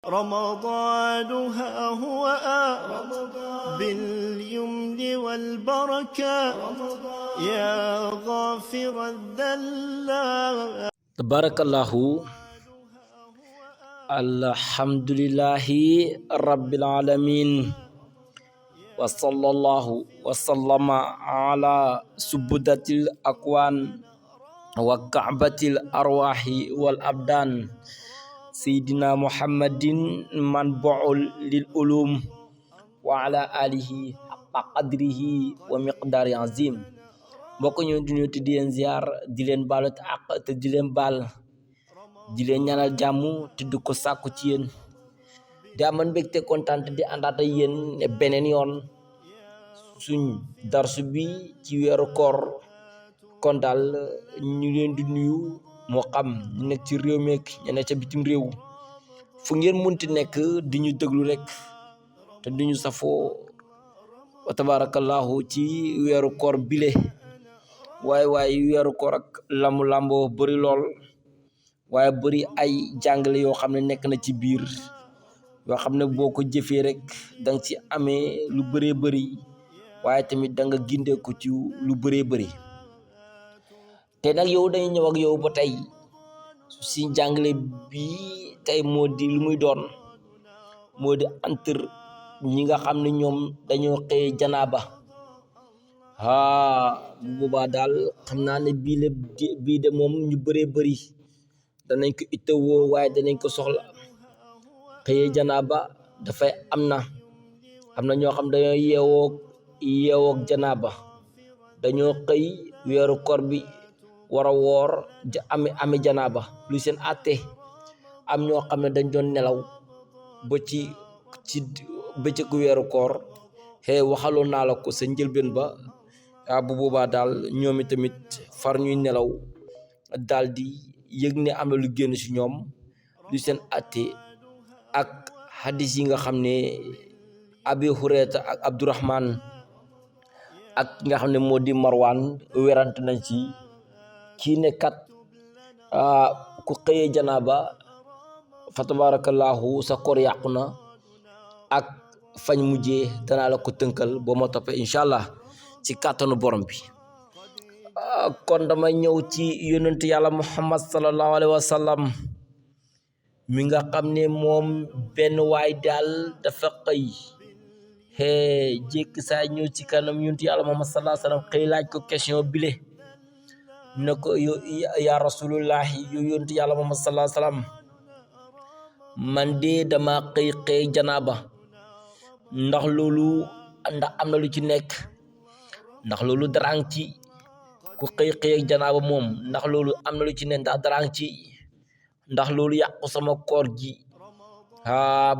رمضان ها هو باليمن والبركة يا غافر الذلات. تبارك الله. الحمد لله رب العالمين، وصلى الله وسلم على سبدة الأكوان وكعبة الأرواح والأبدان سيدنا محمد منبع للعلوم وعلى آله حق قدره ومقدار عظيم. mbokk ñu di nuyu di leen ziar di leen baalu àq te di leen baal di leen ñaanal jàmm te du ko sàkku ci yéen di amoon mbégte kontaan di àndaat ak yéen beneen yoon suñ darsu bi ci weeru koor. kon daal ñu leen di nuyu moo xam ñu nekk ci réew meek ñu nekk ca bitim réew fu ngeen munti nekk di ñu déglu rek te di ñu safoo wa tabarakallahu ci weeru koor bile. waaye weeru koor ak lamu lamboo bëri lool waaye bëri ay jàngale yoo xam ne nekk na ci biir yoo xam ne boo ko jëfee rek danga ci amee lu bëree bëri waaye tamit da nga gindeeku ci lu bëree bëri. te nag yow dañuy ñëw ak yow ba tey si jàngale bi tey moo di lu muy doon moo di entre ñi nga xam ne ñoom dañoo xëye janaaba. bu boobaa daal xam naa ne bii de moom ñu bëree bëri danañ ko ittewoo waaye danañ ko soxla. xëye janaaba dafay am na ñoo xam dañoo yeewoog janaaba dañoo xëy weeru koor bi war a woor ame janaaba lu seen àtte. am ñoo xam ne dañ doon nelaw ba ci bëccëgu weeru koor waxaloon naa la ko sa njëlbeen ba. bu boobaa daal ñoom tamit far ñuy nelaw daal di yëg ne am na lu génn ci ñoom lu seen àtte ak hadis yi nga xam ne Abi Hurayra ak Abdurahman ak nga xam ne moo di Marwan werante nañ ci kii ne kat ku xëyee janaaba fa tabarakallahu sa koor yàqu na ak fañ mujjee danaa la ko tënkal boo ma toppee incha allah ci kàttanu borom bi. kon damay ñëw ci yonent yàlla Muhammad sallallahu alayhi wa sallam mi nga xam ne moom benn waay daal dafa xëy jékki saa ñëw ci kanam yonent yàlla Muhammad sallallahu alayhi wa sallam xëy laaj ko question bile ne ko ya rasulullahi yow yonent yàlla Muhammad sallallahu alayhi wa sallam man de dama xëy janaaba ndax am na lu ci nekk ndax loolu darang ci ku xëy janaaba moom ndax loolu am na lu ci nekk ndax darang ci ndax loolu yàqu sama koor gi.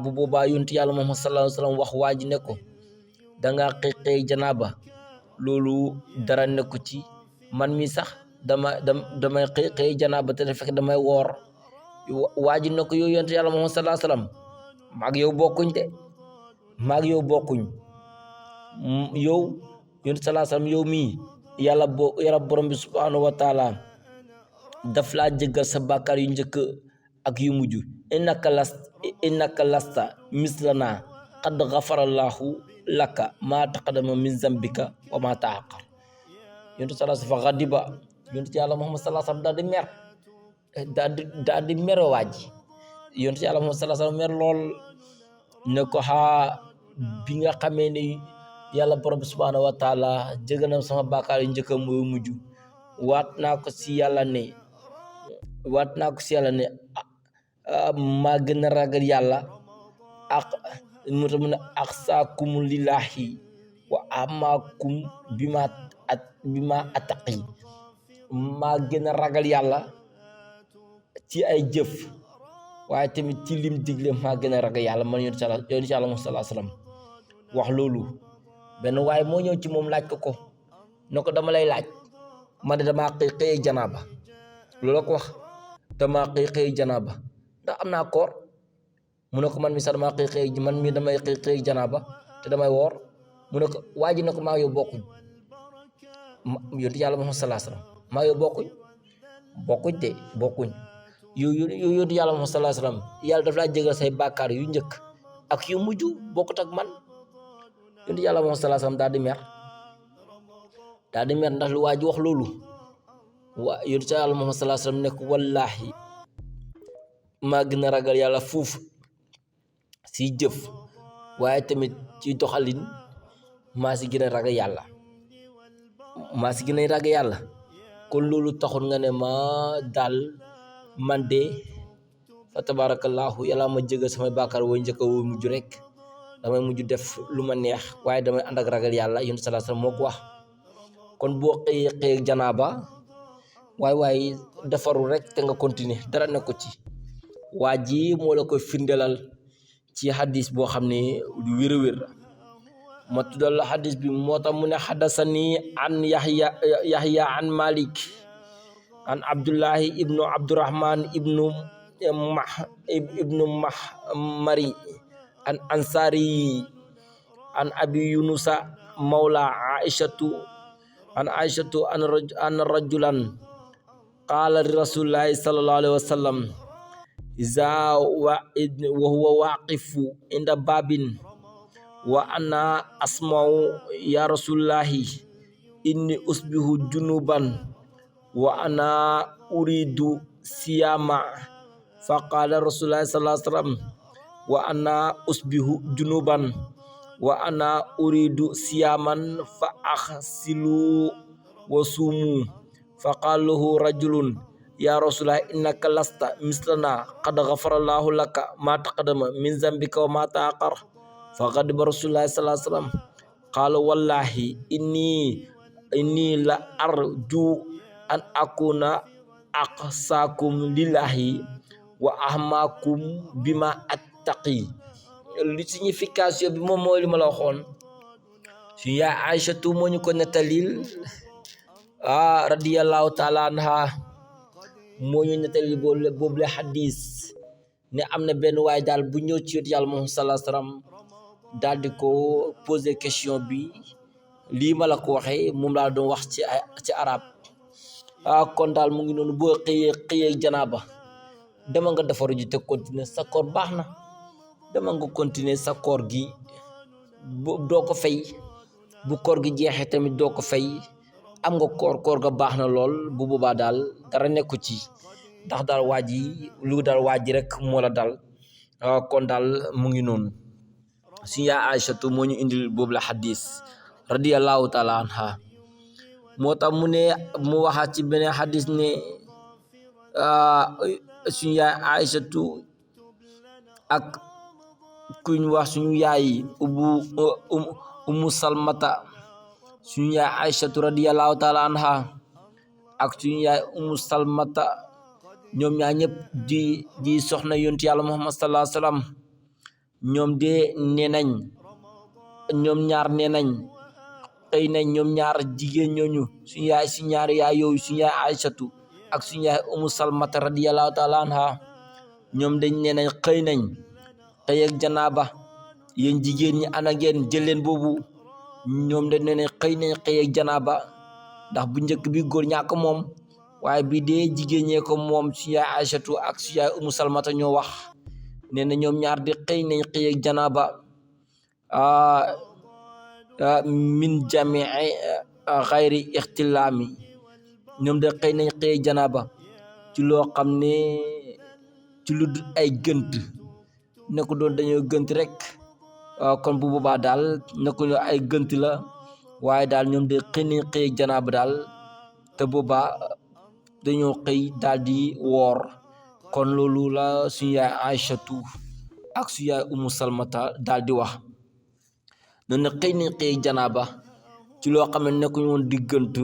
bu boobaa yonent yàlla Muhammad sallallahu alayhi wa sallam wax waa ji ne ko danga xëy janaaba loolu dara nekku ci man mi sax damay xëy janaaba te fekk damay woor. waa ji ne ko yow yonent yàlla Muhammad sallallahu alayhi wa sallam maag yow bokkuñ yow yonent sallallahu alayhi wa sallam yow mii yàlla borom bi subhanahu wa taala daf laa jéggal sa bàkkaar yu njëkk ak yu mujj. innaka lasta mislana qad ghafarallahu laka ma taqaddama min zambika wa ma ta'akhkhar. yonent sallallahu alayhi wa sallam ghadiba yonent yàlla Muhammad sallallahu alayhi wa sallam daal di mer waa ji. yonent yàlla Muhammad sallallahu alayhi wa sallam mer lool ne ko bi nga xamee ne yàlla borom bi subhanahu wa taala jéggal na sama bàkkaar yu njëkk mooy mujj waat naa ko si yàlla ne maa gën a ragal yàlla ak mu ne axsaakum lillahi wa amaakum bima attaqi. maa gën a ragal yàlla ci ay jëf waaye tamit ci lim digle maa gën a ragal yàlla man yonent yàlla Muhammad sallallahu alayhi wa sallam wax loolu. benn waaye moo ñëw ci moom laaj ko ne ko dama lay laaj man de damaa xëy janaaba loolu ko wax damaa xëy janaaba ndax am naa koor mu ne ko man mi sax damaa damay xëy janaaba te damay woor. mu ne ko waa ji ne ko maa yow bokkuñ yonent yàlla Muhammad sallallahu alayhi wa sallam maa yow bokkuñ de yu di yàlla Muhammad sallallahu alayhi wasallam yàlla daf laa jégal say bàkkaar yu njëkk ak yu mujj bokkut ak man yu di yàlla Muhammad sallallahu alayhi wasallam daal di mer ndax lu waa ji wax loolu waa yu di yàlla Muhammad sallallahu alayhi wasallam nekk wallaahi maa gën a ragal yàlla fuuf si jëf waaye tamit ci doxalin maa si gën a ragal yàlla kon loolu taxul nga ne ma daal man de fa tabarakallahu yàlla ma jégal samay bàkkaar wooy njëkk wooy mujj rek damay mujj def lu ma neex waaye damay ànd ak ragal yàlla yonent sallallahu alayhi wasallam moo ko wax kon boo xëyee janaaba waaye defaru rek te nga continuer dara ne ko ci waa ji moo la koy firndelal ci hadis boo xam ne du wér ma tuddal la hadis bi moo tax mu ne xadasani an yahya an malik an abdullahi ibnu abdurrahman ibnu mahmari an ansari an abi yunusa mawla aishatu an rajulan qala li rasulillahi sallallahu alaihi wasallam iza wa huwa waqifu inda babin wa ana asma'u ya rasulullahi inni usbihu junuban wa ana uridu siyama faqala rasulullahi sallallahu alaihi wasallam wa ana usbihu junuban wa ana uridu siyaman fa aghsilu wa sumu faqala lahu rajulun ya Rasulullah innaka lasta mislana qad ghafarallahu laka ma taqaddama min zambika wa ma ta'akhkhar faqadiba Rasulullah sallallahu alaihi wasallam qala wallahi inni la arju an akuna aqsakum lillahi wa ahmakum bima attaqi li signification bi moom mooy li ma la waxoon su yaa Aïchatu moo ñu ko nettalil radiyallahu ta'ala anha moo ñu nettali boobu la xadis ne am na benn waay daal bu ñëw ci yàlla Muhammad sallallahu alayhi wasallam daal di ko poser question bi lii ma la ko waxee moom laa doon wax ci arab kon daal mu ngi noonu boo xëyee janaaba dama nga defaru ji te continuer sa koor baax na dama nga continuer sa koor gi doo ko fay bu koor gi jeexee tamit doo ko fay am nga koor ga baax na lool bu boobaa daal dara nekku ci ndax daal waa ji lu daal waa ji rek moo la dal kon daal mu ngi noonu suñu yaay Aïchatu moo ñu indil boobu la xadis radiyallahu taala anha moo tax mu waxaat ci beneen xadis ne suñu yaay Aïchatu ak kuñ wax suñu yaay umu salmata suñu yaay Aïchatu radiyallahu taala anha ak suñu yaay umu salmata ñoom ñaar ñëpp di soxna yonent yàlla Muhammad sallallahu alayhi wasallam ñoom de ñoom ñaar nee nañ xëy nañ ñoom ñaar jigéen ñooñu suñu ñaari yaay yooyu suñu yaay Aïchatu ak suñu yaay umu salmata radiyallahu taala anha ñoom dañ nee nañ xëy nañ xëy ak janaaba yéen jigéen ñi ana ngeen jël leen boobu ñoom dañ nee nañ xëy nañ xëy ak janaaba ndax bu njëkk bi góor ñàkk moom waaye bi dee jigéen ñee ko moom suñu yaay Aïchatu ak suñu yaay umu salmata ñoo wax nee na ñoom ñaar di xëy nañ xëy ak janaaba min jamii xayri ixtilaami ñoom de xëy nañ xëy ak janaaba ci loo xam ne ci lu dul ay gënt ne ko doon dañoo gënt rek kon bu boobaa daal ne ko ay gënt la waaye daal ñoom de xëy nañ xëy ak janaaba daal te boobaa dañoo xëy daal di woor kon loolu la suñu yaay Aïchatu ak suñu yaay umu salmata daal di wax noonu ne xëy nañ xëy ak janaaba ci loo xam ne nekkuñu woon di gënt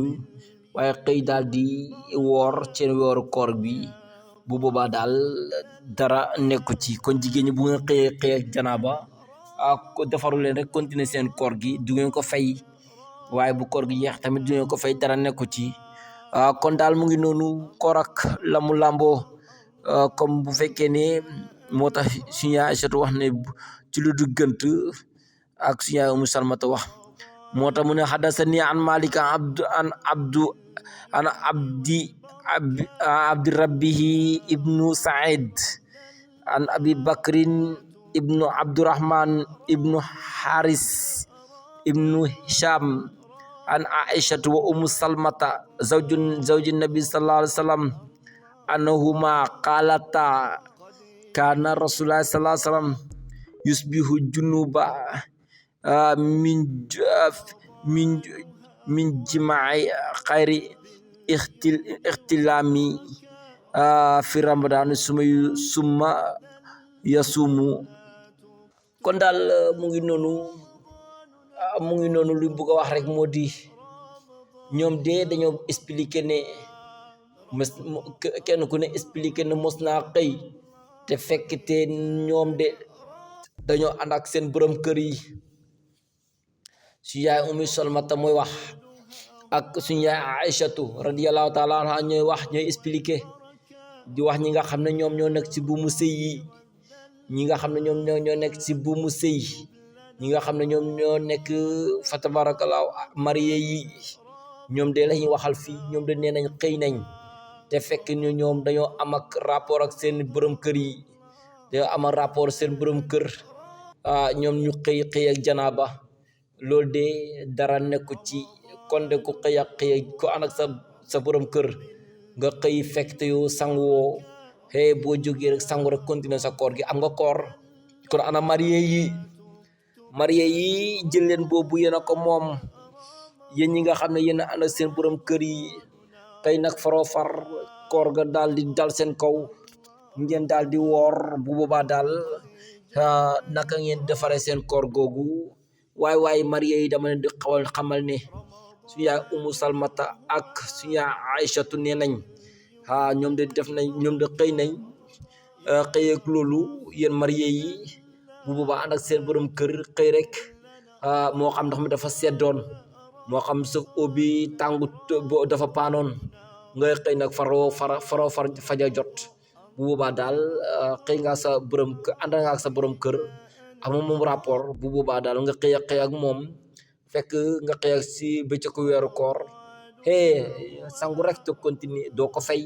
waaye xëy daal di woor seen weeru koor bi bu boobaa daal dara nekku ci kon jigéen ñi bu ngeen xëy ak janaaba ko defaru leen rek continuer seen koor gi du ngeen ko fay waaye bu koor gi yeex tamit du ngeen ko fay dara nekku ci kon daal mu ngi noonu koor ak la mu làmboo comme bu fekkee ne moo tax suñu yaay Aïchatu wax ne ci lu du gënt ak suñu yaay umu salmata wax موتا من حدثني عن مالك عن عبد ربه ابن سعيد عن أبي بكر ابن عبد الرحمن ابن حارس ابن هشام عن عائشة وأم سلمة زوج النبي صلى الله عليه وسلم أنهما قالتا كان رسول الله صلى الله عليه وسلم يصبح جنوبا من من جماع خير اختلامي في رمضان ثم يصوم kon daal mu ngi noonu lu bëgg a wax rek moo di ñoom de dañoo expliquer ne kenn ku ne expliquer ne mos naa xëy te fekk te ñoom de dañoo ànd ak seen borom kër yi su yaay Ummu Salmata mooy wax ak suñu yaay Aïchatu radiyallahu taala anha ñooy wax ñooy expliquer di wax ñi nga xam ne ñoom ñoo nekk ci buumu sëy yi ñi nga xam ne ñoom ñoo nekk ci buumu sëy ñi nga xam ne ñoom ñoo nekk fa tabarakallahu marié yi ñoom de lañuy waxal fii ñoom de nee nañ xëy nañ te fekk ñu ñoom dañoo am ak rapport ak seen borom kër yi dañoo am rapport seen borom kër ñoom ñu xëy ak janaaba loolu de dara nekku ci kon de ku xëy ku ànd ak sa borom kër nga xëy fekk te yow sanguwoo boo jógee rek sangu rek continuer sa koor gi am nga koor kon ana marié yi jël leen boobu yéen a ko moom yéen ñi nga xam ne yéen a ànd ak seen borom kër yi tey nag faroo far koor ga daal di dal seen kaw ngeen daal di woor bu boobaa daal naka ngeen defaree seen koor googu waaye marié yi dama leen di xamal ne suñu yaay Ummu Salmata ak suñu yaay Aïchatu nee nañ ñoom de xëy nañ xëy ak loolu yéen marié yi bu boobaa ànd ak seen borom kër xëy rek moo xam ndox mi dafa seddoon moo xam sa obi tàngut dafa paanoon ngay xëy nag faroo faja jot bu boobaa daal xëy nga sa borom kër ànd nga ak sa borom kër amoo moom rapport bu boobaa daal nga xëy ak moom fekk nga xëy ak si bëccëgu weeru koor sangu rek te continuer doo ko fay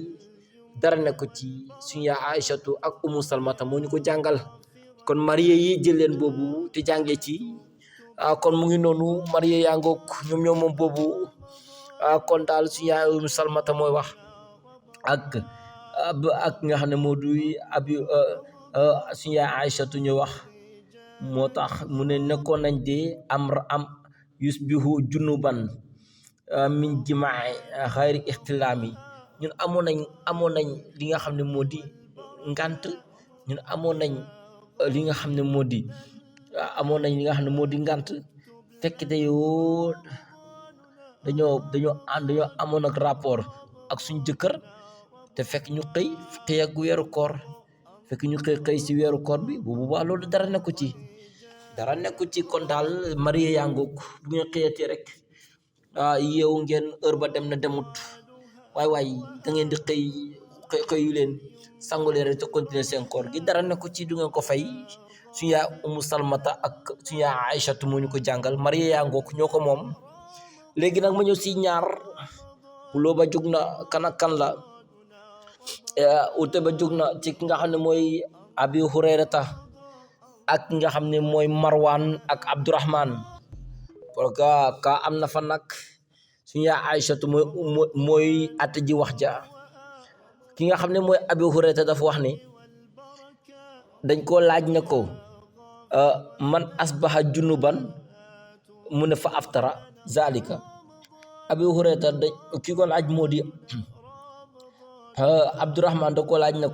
dara ne ko ci suñu yaay Aïchatu ak Ummu Salmata moo ñu ko jàngal kon marié yi jël leen boobu te jàngee ci kon mu ngi noonu marié yaa ngoog ñoom moom boobu kon daal suñu yaay Ummu Salmata mooy wax ak nga xam ne moo duy suñu yaay Aïchatu ñu wax moo tax mu ne nekkoon nañ de am yusbihu junuban min jimaa xayri ixtilaami ñun amoon nañ li nga xam ne moo di ngant ñun amoon nañ li nga xam ne moo di ngant fekk te yoo dañoo amoon ak rapport ak suñ jëkkër te fekk ñu xëy ak weeru koor fekk ñu xëy si weeru koor bi bu boobaa loolu dara nekku ci kon daal marié yaa ngoog bu ngeen xëyatee rek yeewu ngeen heure ba dem na demut waay da ngeen di xëyu leen sangu leen rek te continuer seen koor gi dara nekku ci du ngeen ko fay suñu yaay Ummu Salmata ak suñu yaay Aïchatu moo ñu ko jàngal marié yaa ngoog ñoo ko moom léegi nag ma ñëw si ñaar loo ba jóg na kan ak kan la ute ba jóg na ci ki nga xam ne mooy Abi Hurayrata ak ki nga xam ne mooy Marwan ak Abdurrahman parce que ka am na fa nag suñu yaay Aïchatu mooy atte ji wax ja ki nga xam ne mooy Abi Hurayrata dafa wax ne dañ koo laaj ne ko man asbaha junuban mu ne fa aftara zalika Abi Hurayrata ki ko laaj moo di Abdurrahman da ko laaj ne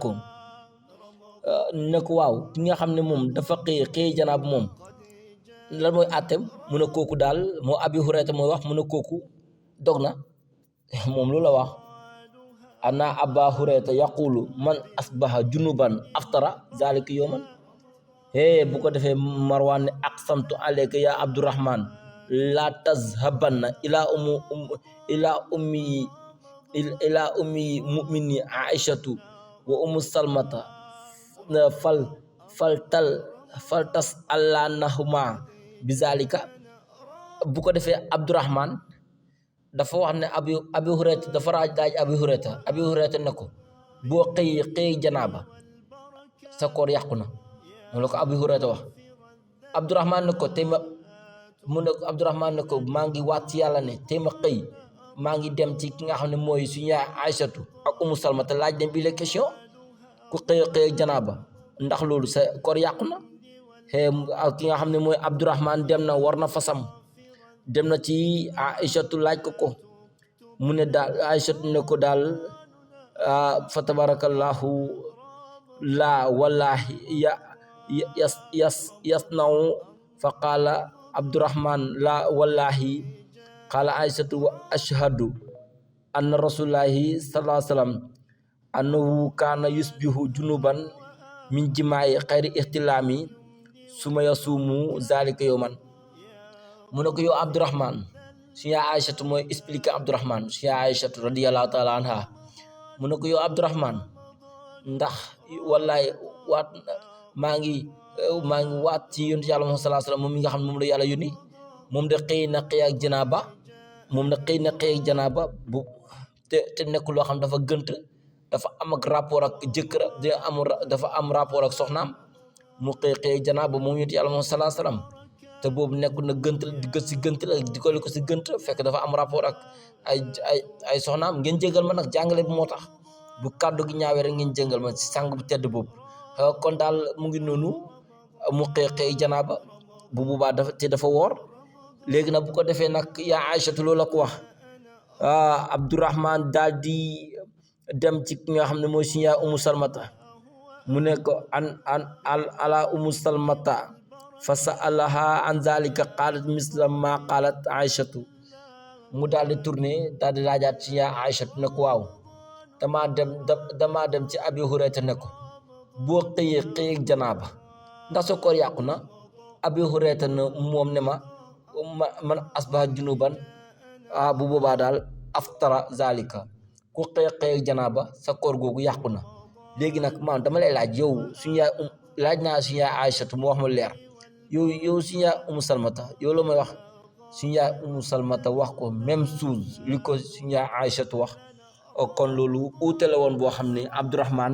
ko waaw ki nga xam ne moom dafa xëy janaab moom lan mooy àtteem mu ne kooku daal moo Abi Hurayrata mooy wax mu ne kooku dog na moom lu la wax ana Aba Hurayrata yaqulu man asbaha junuban aftara zalika yawman bu ko defee Marwan ne aqsamtu alayka ya Abdurrahman la tazhabanna ila ummi mu'mini Aïchatu wa Ummu Salmata faltas allanahuma bizalika bu ko defee Abdurahman dafa wax ne Abi Hurayra dafa laaj Abi Hurayra ne ko boo xëy janaaba sa koor yàqu na moom la ko Abi Hurayra wax Abdurahman ne ko tey ma mu ne Abdurahman ne ko maa ngi waat ci yàlla ne tey ma xëy maa ngi dem ci ki nga xam ne mooy suñu yaay Aïchatu ak Umu Salma te laaj dem bi la question ku xëy janaaba ndax loolu sa koor yàqu na ki nga xam ne mooy Abdurahman dem na war na fasam dem na ci Aïchatu laaj ko mu ne daal Aïchatu ne ko daal fa tabarakallahu la wallahi yasnaw fa qaala Abdurahman la wallahi qaala Aïchatu wa ashhadu anna rasulullahi sallallahu alayhi wa sallam annahu kaana yusbihu junuban min jimaa'i xayri ixtilaami suma yasuumu zalika yawman mu ne ko yow Abdurahman suñu yaay Aïchatu mooy expliquer Abdurahman suñu yaay Aïchatu radiyallahu taala anha mu ne ko yow Abdurahman ndax wallaay waat maa ngi waat ci yonent yàlla Muhammad sallallahu alayhi wa sallam moom mi nga xam ne moom la yàlla yónni moom de xëy na xëy ak janaaba bu te nekk loo xam dafa gënt dafa am ak rapport ak jëkkër dafa am rapport ak soxnaam mu xëy janaaba moom yonent yàlla Muhammad sallallahu alayhi wa sallam te boobu nekk na gënt la di ko si gënt fekk dafa am rapport ak ay soxnaam ngeen jégal ma nag jàngale bi moo tax bu kàddu gi ñaawee rek ngeen jégal ma si sang bu tedd boobu kon daal mu ngi noonu mu xëy janaaba bu boobaa dafa woor léegi nag bu ko defee nag yaa Aïchatu loolu la ko wax Abdurahman daal di dem ci ki nga xam ne mooy suñu yaay Umu Salmata mu ne ko ala Umu Salmata fa sa'alaha an zalika qalat misla ma qalat Aïchatu mu daal di tourné daal di laajaat ci yaa Aïchatu ne ko waaw damaa dem ci Abi Hurayra ne ko boo xëyee janaaba ndax sa koor yàqu na Abi Hurayra ne moom ne man asbaha junuban bu boobaa daal aftara zalika ku xëy janaaba sa koor googu yàqu na léegi nag maam dama lay laaj yow suñu yaay laaj naa suñu yaay Aïchatu mu wax ma leer yow suñu yaay Umu Salmata yow la may wax suñu yaay Umu Salmata wax ko même chose li ko suñu yaay Aïchatu wax kon loolu uute la woon boo xam ne Abdurahman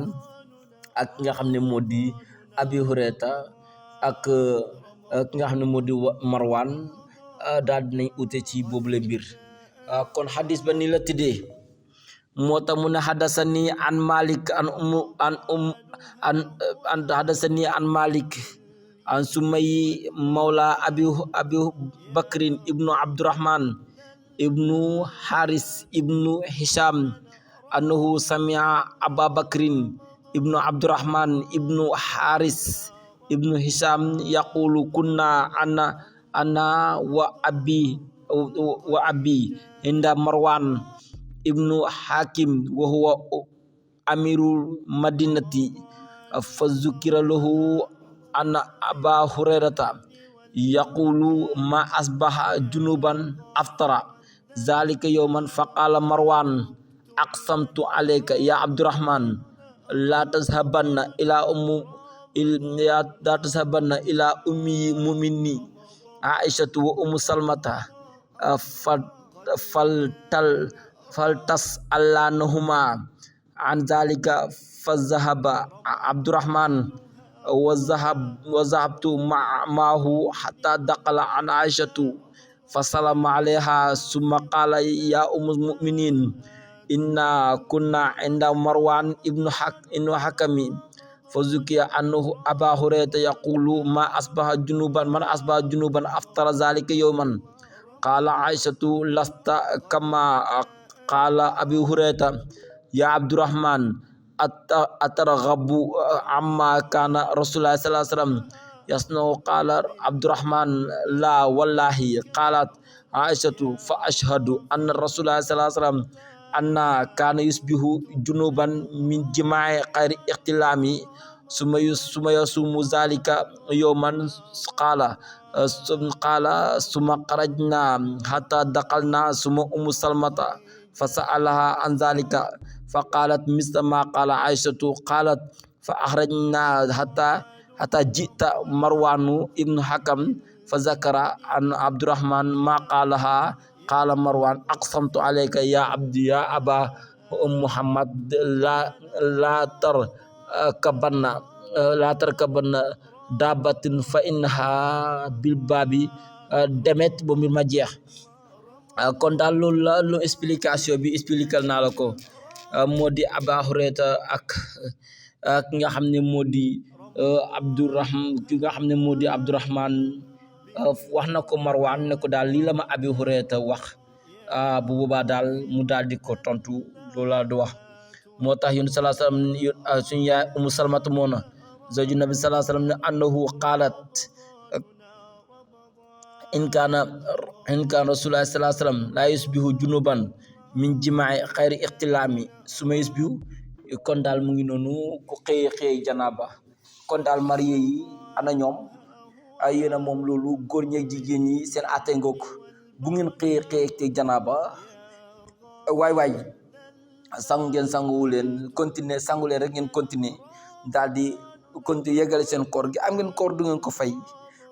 ak ki nga xam ne moo di Abi Hurayra ak ki nga xam ne moo di Marwan daal dinañ uute ci boobu la mbir kon xadis ba ni la tëddee moo tax mu ne xadasani an Malik xadasani an Malik an Sumayi mawla abi Bakrin ibnu Abdurahman ibnu Haris ibnu Hisham annahu samia Aba Bakrin ibnu Abdurahman ibnu Haris ibnu Hisham yaqulu kunna ana wa abi inda Marwan ibnu Hakim wa huwa amirul madinati fa zukira lahu anna Aba Hurayrata yaqulu ma asbaha junuban aftara zalika yawman faqala Marwan aqsamtu alayka ya Abdurahman la tazhabanna ila ummi mumini Aïchatu wa Umu Salmata faltas allanahuma an zalika fa zahaba Abdurahman wa zahabtu maahu hatta daqala an Aïchatu fa salama alayha summa qala ya ummul mu'minin inna kunna inda Marwan ibnu Hakami fa zukiya annahu Aba Hurayra yaqulu man asbaha junuban aftara zalika yawman qala Aïchatu lasta kama qala Abi Hurayra ya Abdurahman atarghabu amma kana Rasulullah sallallahu alaihi wasallam yasna'u qala Abdurahman la wallahi qalat Aïchatu fa ashhadu anna Rasulullah sallallahu alaihi wasallam anna kana yusbihu junuban min jima'i ghairi ihtilami summa yasumu zalika yawman qala summa kharajna hatta daqalna summa Ummu Salmata fasa'alaha an zalika faqalat misla ma qala Aïchatu qalat fa akhrajna hatta jita Marwanu ibnu Hakam fa zakara an Abdurrahman ma qalaha qala Marwan aqsamtu alayka ya abdi ya aba Muhammad la tarkabanna dabatin fa innaha bil babi demet ba mbir ma jeex kon daal loolu la lu explication bi expliquer naa la ko moo di Aba Hurayra ak ki nga xam ne moo di Abdurrahman wax na ko Marwan ne ko daal lii la ma Abi Hurayra wax bu boobaa daal mu daal di ko tontu loolu la du wax moo tax yunus sallallahu alayhi wasallam suñu yaay Umu Salmata moo na zawju nabi sallallahu alayhi wasallam ne annahu qalat in kana rasulullah sallallahu alayhi wasallam la yusbihu junuban min jima'i xayri ixtilaami suma yusbihu kon daal mu ngi noonu ku xëy janaba kon daal marié yi ana ñoom ay yéena moom loolu góor ñeeg jigéen ñi seen atte ngoog bu ngeen xëy te janaba waay sangu ngeen sanguwu leen continuer sangu leen rek ngeen continuer daal di continuer yeggale seen koor gi am ngeen koor du ngeen ko fay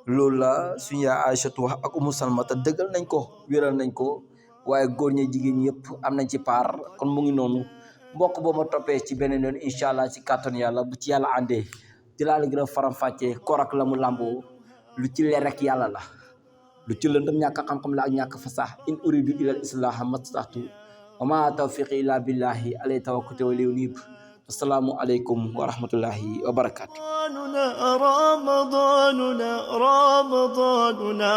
loolu la suñu yaay Aïchatu wax ak Umu Salmata dëggal nañ ko wéral nañ ko waaye góor ñi jigéen ñi yëpp am nañ ci paar kon mu ngi noonu mbokk boo ma toppee ci beneen yoon incha allah ci kàttan yàlla bu ci yàlla àndee di laa la gën a faram-fàccee koor ak la mu làmboo lu ci leer rek yàlla la lu ci lëndëm ñàkk xam-xam la ak ñàkk fasax in uridu ilal islaha mastata'tu wa ma tawfiqi illa billahi alayhi tawakkaltu wa ilayhi unib assalaamu aleykum wa rahmatullahi wa barakatuh رمضاننا